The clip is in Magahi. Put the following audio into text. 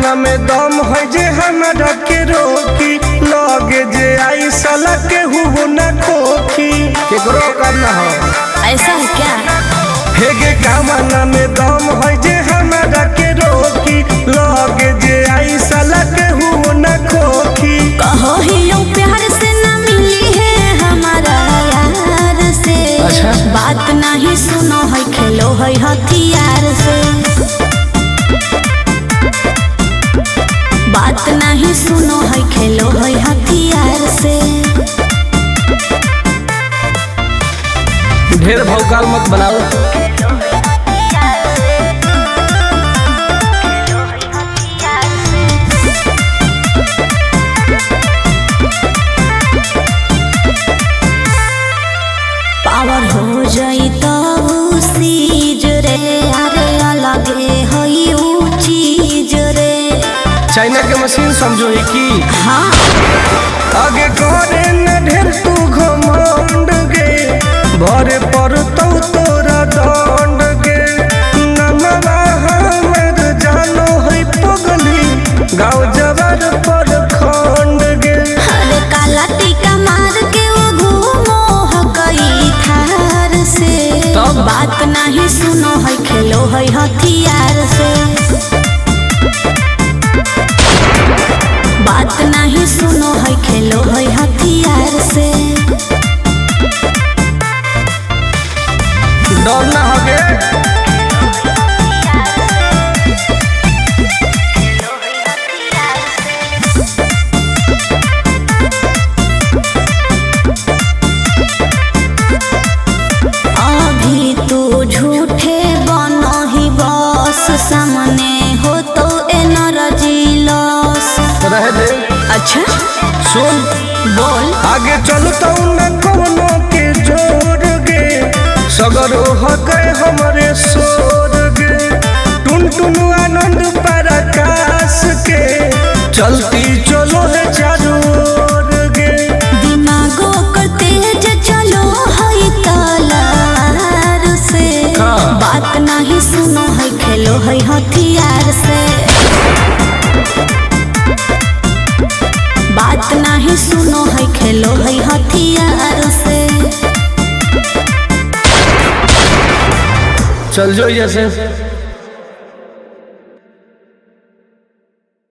कामना में दम है जे हमरा के रोकी, लगे जे आई साला के हुओ न खोखी। केकरो करना हो ऐसा है क्या? हेगे कामना में दम है जे हमरा के रोकी, लगे जे आई साला के हुओ न खोखी। कहो ही लो प्यार से ना मिली है हमारा यार से। अच्छा। बात नहीं सुनो है खेलो है हथियार से। बात नहीं सुनो है खेलो है हथियार से। ढेर भौकाल मत बनाओ। पावर हो जाई तब सीज रे, अरे अलगे हई ऊ चीज रे। चाइना के मशीन समझो ही की। हाँ आगे करे न ढेर तू घमंड गे, भरे पर तो तोरा दंड गे। नमवा हमर जानो है पगली, गाँव जवर पर खंड गे। अरे काला टीका मार के वो घूमो हकई थार से। तब? बात नहीं सुनो है खेलो है हथियार से। बात नहीं सुनो है खेलो है हथियार से। डर ना हो गे। अभी तू झूठे बनो ही बस, सामने हो तो एनर्जी लॉस। रह दे। अच्छा सुन बोल। आगे चलता न कोनो के जोर गे, सगर हके हमरे सोर गे। टुन टुन आनंद पराकाश के चलती चलो है चारों ओर गे। दिमागो कर तेज चलो है तलवार से। हाँ। बात नहीं सुनो है खेलो है हथियार से। बात नहीं सुनो है खेलो है हथियार से। चल जो जैसे।